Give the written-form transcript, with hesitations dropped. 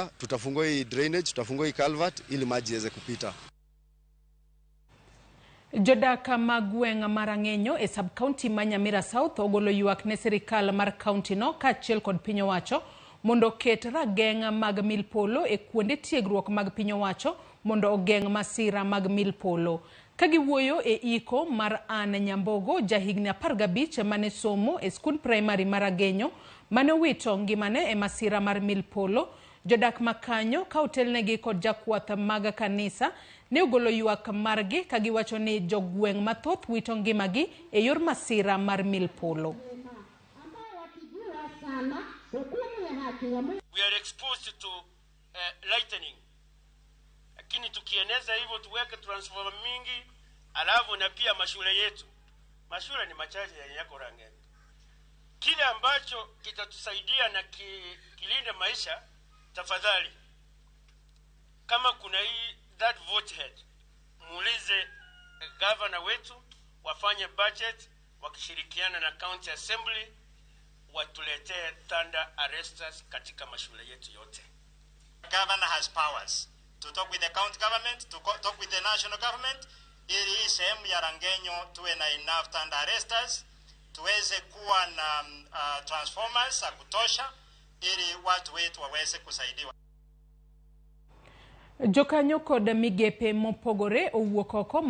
Tutafungua hii drainage, tutafungua hii culvert ili maji iweze kupita. Jodak mag gweng' mar Ang'enyo e sub county ma Nyamira South ogolo ywak ne sirikal mar county no kaachiel kod piny owacho mondo oket rageng' mag mil polo e kuonde tiegruok mag piny owacho mondo ogeng' masira mag mil polo. Ka giwuoyo e iko mar Ann Nyambogo, jahigni 15 mane somo e skund primary mar Agenyo mane owito ngimane e masira mar mil polo, jodak makanyo ka otelnegi kod jakwath mag kanisa ne ogolo ywak margi ka giwacho ni jogweng' mathoth wito ngimagi e yor masira mar mil polo. We are exposed to lightning, lakini tukieneza hivyo tuweke transformer mingi, alafu na pia mashule yetu, mashule ni machache yenye yako Rang'enyo. Kile ambacho kitatusaidia na kilinde maisha, tafadhali, kama kuna hii that vote head, muulize governor wetu wafanye budget wakishirikiana na county assembly watuletee thunder arresters katika mashule yetu yote. Governor has powers to talk with the county government, to talk with the national government, ili hii sehemu ya Rangenyo tuwe na enough thunder arresters, tuweze kuwa na transformers za kutosha ili watu wetu waweze kusaidiwa. Jokanyo kod migepe mopogore owuok oko.